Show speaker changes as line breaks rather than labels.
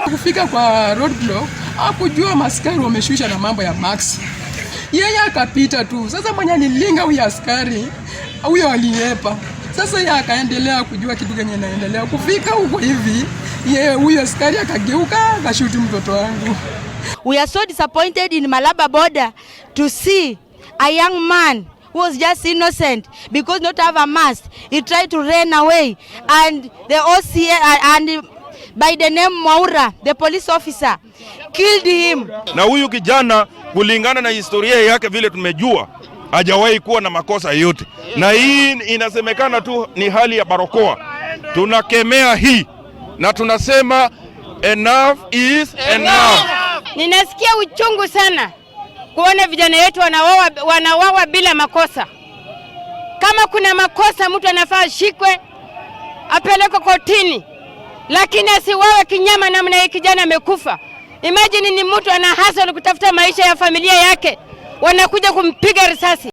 Kufika kwa roadblock hakujua maskari wameshusha na mambo ya mask, yeye akapita tu. Sasa mwenye alilinga huyo askari huyo aliepa. Sasa yeye akaendelea kujua kitu kenye inaendelea. Kufika huko hivi, yeye huyo askari akageuka akashuti mtoto wangu.
We are so disappointed in Malaba border to see a young man who was just innocent because not have a mask. He tried to run away and the OCA and by the name Mwaura, the police officer, killed him.
Na huyu kijana kulingana na historia yake vile tumejua hajawahi kuwa na makosa yote, na hii inasemekana tu ni hali ya barakoa. Tunakemea hii na tunasema enough is enough.
Ninasikia uchungu sana kuona vijana wetu wanawawa bila makosa. Kama kuna makosa, mtu anafaa ashikwe apelekwe kotini, lakini asiwawe kinyama namna hii. Kijana amekufa. Imagine ni mtu ana hustle kutafuta maisha ya familia yake, wanakuja kumpiga risasi.